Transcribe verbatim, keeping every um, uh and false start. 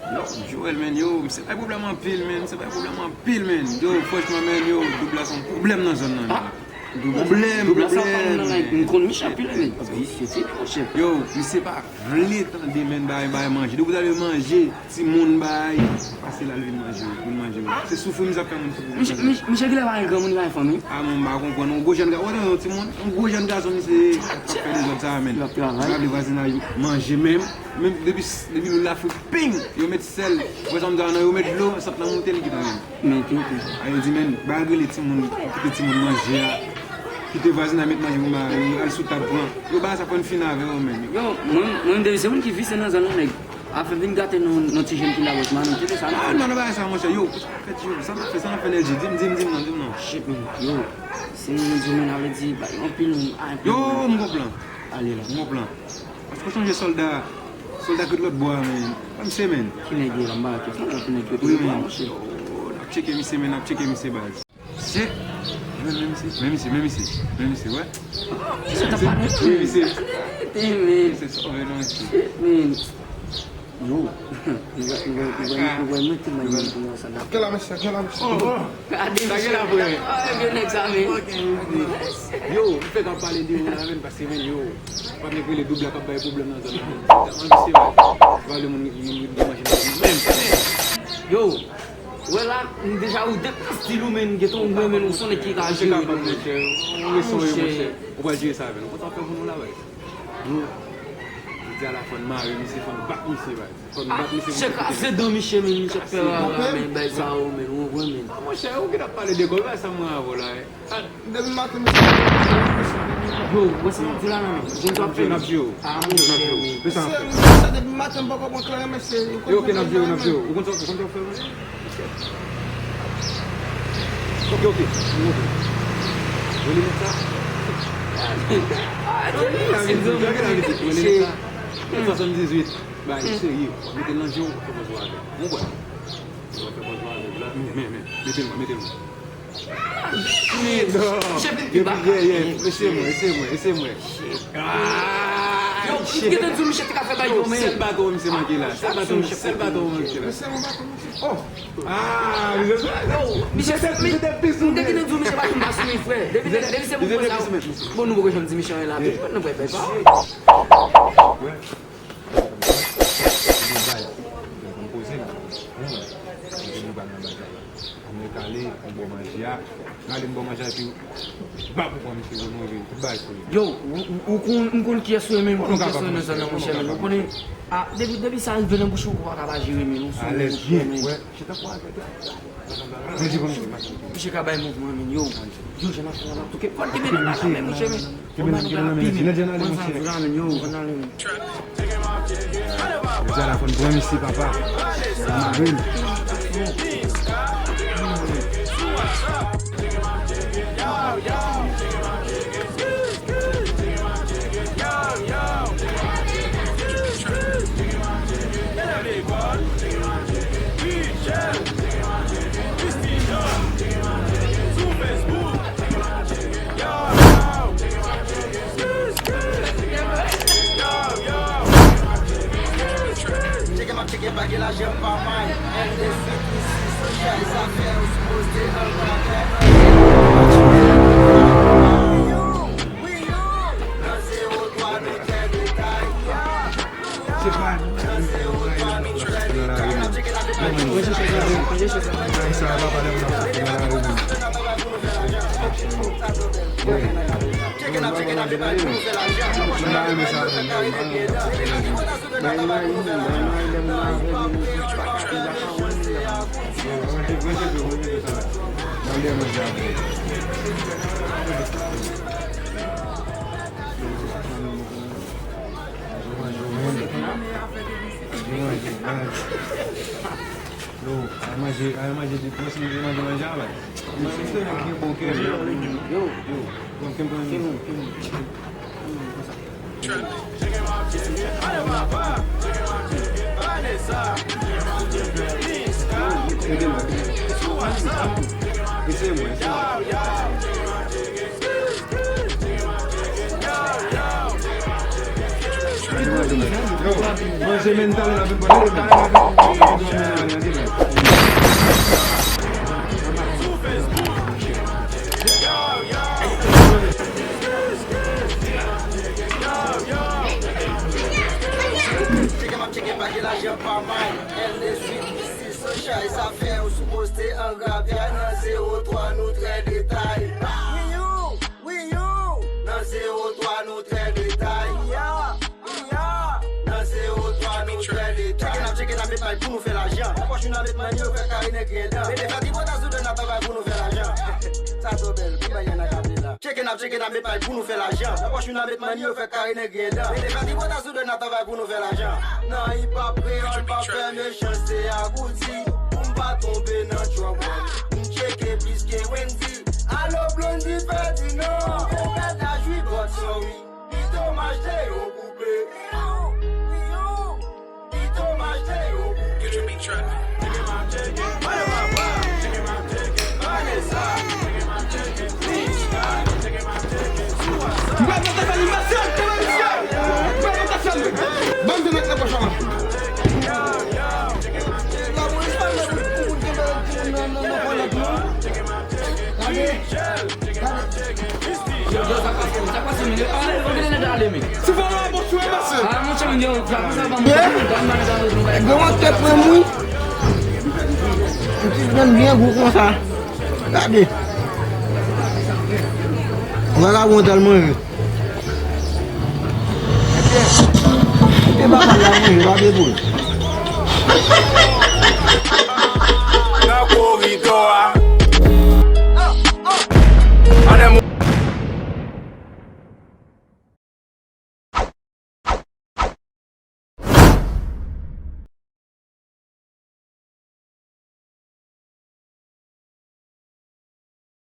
Yo, Joel, men, yo, misye bay pwoblèm anpil, men, misye bay pwoblèm anpil, men. Yo, franchman, men, yo, Doub la se yon pwoblèm nan zòn nan, men. Pwoblèm, pwoblèm, men. M konn Michel anpil, men. Paske misye fini, monchè. Yo, misye pa vle tande, men, bay, bay manje. Depi w ta vle manje, timoun bay, pase la, l vin manje, vin manje. Se soufri misye ap fè moun soufri. Misye, misye, misye genlè pa gen granmoun, li pa gen fanmi. A, men, m pa konprann. Yon gwo jèn gason, yon timoun, yon gwo jèn gason, misye ap fè dezòd sa, men. L ap travay. L ap vle vwazinay manje, menm. Menm depi, depi nou la fri, ping! Yo met sèl. Wè sa m di a non, yo met dlo, sant lan moute, li gentan vini. Men, men, men. A, yo di, men, ba rele timoun, kite timoun manje a. Kite vwazinay met manje pou mari, al sou tab pran. Yo ba sa fò n fin avè yo, men. Yo, mwen, mwen, depi se moun ki visye nan zòn nan, nèg. Afè vin gate non, non ti jèn ki la wè, man, kite sa, non. A, non, non, bagay sa, monchè. Yo, sa n ap fè, ti jèn, sa n ap fè, sa n ap fè, Nèji? Di m, di m, di m, non, di m, non. Shit, men, yo. Si moun di, men, a vle di, ba, anpil moun, a, anpil moun. Yo, m gon plan. Ale la. M gon plan. Paske w sonje sòlda, sòlda ki t lòt bò a, men. Ban m se, men. Ki nèg yo la, m pa wè ki nèg yo. Wi, men. Yo, n ap tcheke misye, men, n ap tcheke misye, baz. Se, men, men misye, men misye, men misye, men misye, wè. Misye t ap pale. Wi, misye. Misye sove non, mesye. Yo. Nou wè, nou wè, nou wè, nou wè, nou wè, nou wè, nou wè, nou wè, sa n ap. Kè la, mesye, kè la, mesye. Oh, oh. Gade, sa gen la, frè. Yo, m fèk ap pale de ou la, men, paske, men, yo, pa nèg rele Doub la k ap bay pwoblèm nan zòn nan, men. Ann, se vre. Valè moun, moun, moun, moun manje nan zòn nan, men. Yo, wè la, m deja ou depi stil ou, men, gentan ou, men, ou se yon nèg ki ka jere nou, men. Monchè, ou pral jere sa, men. Ou konn sa w fè pou nou la, baz? Nou, nou di a la fò n mare misye, fò n bat misye, baz. Fò n bat misye pou misye kite. Misye kraze dan misye, men, misye pè rara, men, bay sa yo, men, ou konprann, men. A, monchè, ou ki t ap pale de kòb, bay sa mwen avè w la, e. A, depi maten, misye. Yo, wè sa m ap di la, non, men. Jwenn sa w ap fè, men. N ap jwe, n ap jwe. A, monchè, men. Mesye, depi maten, m poko pran kleren, mesye. Yo, ok, n ap jwe, n ap jwe. Ou konn sa, ou konn sa w ap fè, men? Ok, ok. Mwen konprann. Rele nèg sa. Rele nèg sa. Swasanndizwit. Bay, serye. W ap mete l nan je w, w ap fè pòz ou avè l. Ou konprann? W ap fè pòz ou avè l la. Men, men, men. Mete l mwen, mete l mwen. Non. Mesye mwen, mesye mwen, mesye mwen. Yo, m gentan di w misye te ka fè bagay yo, men. Sèl baton misye manke la. Sèl baton, sèl baton manke la. Oh! Ah, misye, misye, misye te pis ou, men. Depi nan di w misye pa janm pa sou li, frè. Depi, depi se pou sa. Bon, nou poko janm di misye anyen la. Depi nou pral fè pa. Mwen poze la. Mwen poze nou ba nan bagay la. Mwen kale, mwen bò manje a. Mwen ale m bò manje a epi bab ou pran misye pou nou epi tout bagay sou li. Yo, ou, ou, ou konn, m konn kiyès ou ye, men m konn kiyès ou ye nan zòn nan, monchè, men ou konnen, a, depi, depi sa rive nan bouch ou, ou pa ka pa jere, men ou sou yon bouch, men. Alèz byen, wè. Chita pou avè. Mwen di pou misye, mwen di pou misye. Misye ka bay mouvman, men yo. Yo, jan n ap fè la, touke. Fò n kenbe nan la, men, monchè, men. Kenbe nan, kenbe nan, men, mesye. Nèg jan ale, monchè. Yo, ann ale, men. Mesye, a la fò n pran misye, papa. Ann ale. Tcheke m ap tcheke bagay la, jan pa may. L D C, isi, sou chay, zafè ou sipoze al travay. Yo, al manje, al manje depi w fin manje, manje a bay. Manje se nèg gen bon kè. Yo, yo. Bon, kenbe, kenbe, kenbe. Ede mwen. Eseye mwen, eseye mwen. Yo, manje mental la vin pran. Tcheke m ap tcheke pake lajan pa may. L de swit, isi san chay, sa fè ou sipoze angrav ya nan zewo twa nou trè detay. Wi yo, wi yo. Nan zewo twa nou trè detay. Ya, ya. Nan zewo twa nou trè detay. Tcheke n ap tcheke n ap met may pou nou fè lajan. Nan pòch nou n ap met manyo fè kare nèg gen dan. Mete fè tripotay sou do n ap travay pou nou fè lajan. Sa twò bèl, pou bay yon akapela. Tcheke n ap tcheke n ap met may pou nou fè lajan. Nan pòch nou n ap met manyo fè kare nèg gen dan. Mete fè tripotay sou do n ap travay pou nou fè lajan. Nan hip hop kreyòl pa fè mechanste ak outi. Pou m pa tonbe nan trouble. M tcheke plis ke Wendy. Alo Blondy Ferdinand. Ou fè laj wi bòt sorry. Pito m achte yon koupe. Pito m achte yon koupe. Mwen mwen te fè li mesye, te fè li mesye. Mwen mwen te fè li. Ban m te met nan pòch la. Lapolis pa mèt pou moun kenbe nan nan nan ponyèt non. Gade. Gade. Yo, yo, sa pase, sa pase, men yo pa ale, yo vin ale, men. Si fò la bon sou mesye. Ah, monchè, men yo, sa pase, sa pa mwen. Granmoun te pran mwen. Yon ti grenn byen gwo konsa. Gade. Vagabon tèlman ye. E pa mal la manje, pa de pou.